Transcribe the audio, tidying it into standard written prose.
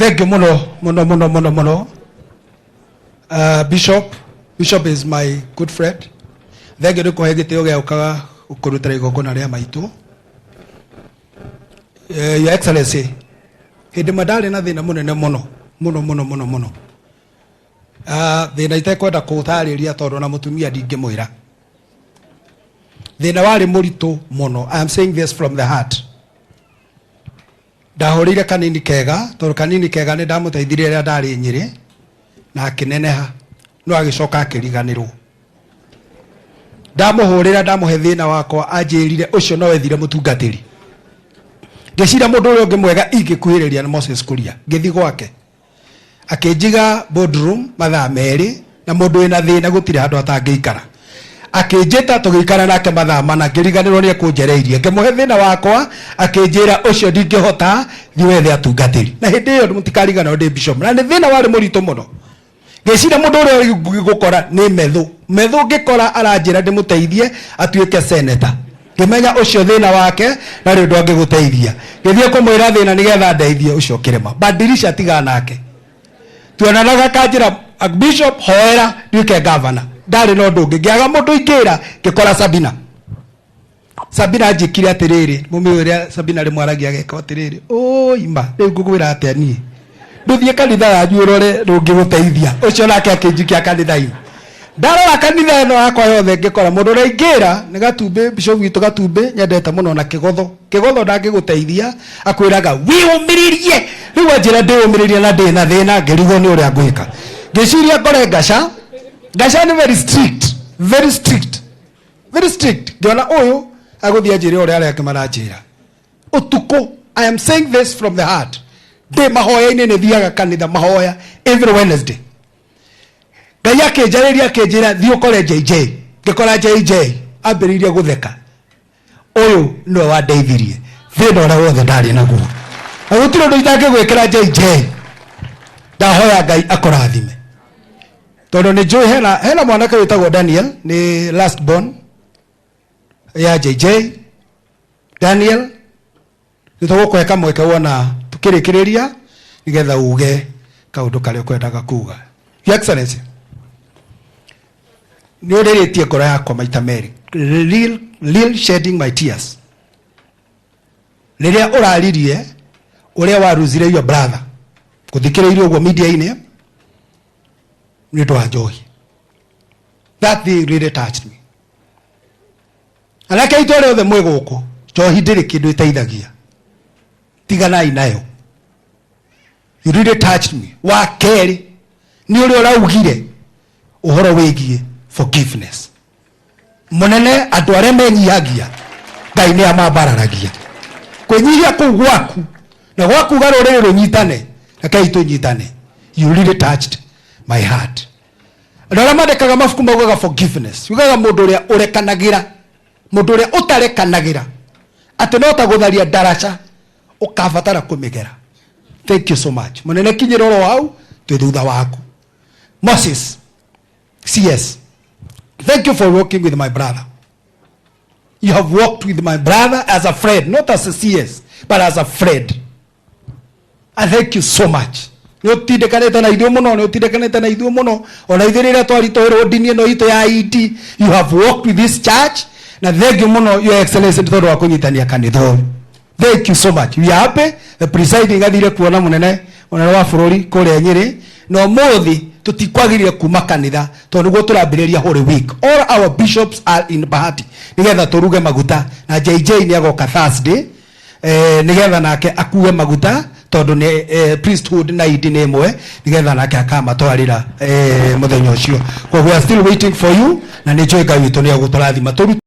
Thank you muno muno muno muno muno. Bishop, Bishop is my good friend. Thank you nĩ kũhe gĩtĩo gĩa gũkaga kũrutĩra igongona rĩa maitũ. Your Excellency, hĩndĩ ĩmwe ndarĩ na thĩna mũnene mũno mũno mũno mũno mũno. Thĩna itekwenda kũũtarĩria tondũ na mũtumia ndingĩmwĩra. Thĩna warĩ mũritũ mũno. I am saying this from the heart. Ndahũrĩire kanini kega tondũ kanini kega nĩ ndamũteithirie rĩrĩa ndarĩ Nyĩrĩ na akĩneneha no agĩcoka akĩriganĩrwo. Ndamũhũrĩra ndamũhe thĩna wakwa anjĩrire ũcio no ethire mũtungatĩri. Ngĩciria mũndũ ũrĩa ũngĩ mwega ingĩkuhĩrĩria nĩ Moses Kuria. Ngĩthiĩ gwake akĩnjiga boardroom mathaa 2 na mũndũ wĩna thĩna gũtirĩ handũ atangĩikara. Akĩnjĩta tũgĩikara nake mathaa 4, ngĩriganĩrwo nĩ ekũnjereirie. Ngĩmũhe thĩna wakwa akĩnjĩra ũcio ndingĩhota, thiĩ wethe atungatĩri. Na hĩndĩ ĩyo mũtikariganĩrwo ndĩ bishop, na nĩ thĩna warĩ mũritũ mũno. Ngĩciria mũndũ ũrĩa ngũkora nĩ Methu. Methu ngĩkora aranjĩra ndĩmũteithie atuĩke senator. Ngĩmenya ũcio thĩna wake na rĩ ũndũ angĩgũteithia. Ngĩthiĩ kũmwĩra thĩna nĩgetha ndeithie ũcio kĩrĩma. Badilisha tigana nake. Tuonanaga kanjĩra bishop hoera nduĩke governor. Ndarĩ na ũndũ ũngĩ. Ngĩaga mũndũ ingĩra ngĩkora Sabina. Sabina anjĩkire atĩrĩrĩ, mũmĩũĩ ũrĩa Sabina rĩmwe aragia ageka atĩrĩrĩ, ũima rĩu ngũkwĩra atĩa niĩ? Ndũthiĩ kanitha yanyu ũrore ndũngĩgũteithia. Ũcio nake akĩnjikia kanitha-inĩ. Ndarora kanitha ĩno yakwa yothe ngĩkora mũndũ ũrĩa ingĩra nĩ Gatumbĩ, bishop witũ Gatumbĩ nyendete mũno na Kĩgotho. Kĩgotho ndangĩgũteithia akwĩraga wĩũmĩrĩrie. Rĩu anjĩra ndĩũmĩrĩrie na ndĩ na thĩna ngĩrigwo nĩ ũrĩa ngwĩka. Ngĩciria ngore Ngaca. Ngaca nĩ very strict, very strict, very strict. Ngĩona ũyũ agũthiĩ anjĩre ũrĩa arĩa angĩ maranjĩra. Ũtukũ, I am saying this from the heart. Ndĩ mahoya-inĩ nĩ thiaga kanitha mahoya every Wednesday. Ngai akĩnjarĩria akĩnjĩra thiĩ ũkore JJ. Ngĩkora JJ ambĩrĩirie gũtheka. Ũyũ nĩwe wandeithirie thĩna ũrĩa wothe ndarĩ naguo. Na gũtirĩ ũndũ itangĩgwĩkĩra JJ. Ndahoya Ngai akũrathime. Tondũ nĩ njũĩ hena mwanake wĩtagwo Daniel, nĩ last born ya JJ. Daniel, nĩ tũgũkũhe kamweke wona tukĩrĩkĩrĩria nĩgetha uge kaũndũ karĩa ũkwendaga kuga. Your Excellency, nĩ ũrĩrĩtie ngoro yakwa maita merĩ, real, real shedding my tears. Rĩrĩa ũraririe ũrĩa waruzire your brother, gũthikĩrĩirie ũguo media-inĩ nĩ ũndũ wa njohi. That thing really touched me. Anake aitũ arĩa othe mwĩ gũkũ, njohi ndĩrĩ kĩndũ ĩteithagia, tiganai nayo. You really touched me. Wa kerĩ nĩ ũrĩa ũraugire ũhoro wĩgiĩ forgiveness. Mũnene, andũ arĩa menyihagia Ngai nĩ amambararagia. Kwĩnyihia kũu gwaku na gwakuga rũrĩrĩ rũnyitane, rekei tũnyitane. You really touched my heart. Andũ arĩa mandĩkaga mabuku maugaga forgiveness, yugaga mũndũ ũrĩa ũrekanagĩra, mũndũ ũrĩa ũtarekanagĩra atĩ no ta gũtharia ndaraca ũkabatara kũmĩgera. Thank you so much. Mũnene, kinyĩra oro hau, twĩ thutha waku. Moses CS, thank you for working with my brother. You have worked with my brother as a friend, not as a CS, but as a friend. I thank you so much. Nĩ ũtindĩkanĩte na ithuĩ mũno, nĩ ũtindĩkanĩte na ithuĩ mũno. Ona ithuĩ rĩrĩa twaritũhĩrwo ndini ĩno itũ ya ED, you have worked with this church. Na thank you mũno, Your Excellency, nĩ tondũ wa kũnyitania kanitha ũyũ. Thank you so much. We are happy. The presiding athire kuona mũnene mũnene wa bũrũri kũrĩa Nyĩrĩ. Na ũmũthĩ tũtikwagĩrĩire kuma kanitha tondũ nĩguo tũrambĩrĩria Holy Week. All our bishops are in Bahati nĩgetha tũruge maguta, na JJ nĩ agoka Thursday, nĩgetha nake akue maguta tondũ nĩ priesthood na idi nĩ ĩmwe, nĩgetha nake akamatwarĩra mũthenya ũcio. Koguo we are still waiting for you, na nĩ njũĩ Ngai witũ nĩ egũtũrathima. Tũrute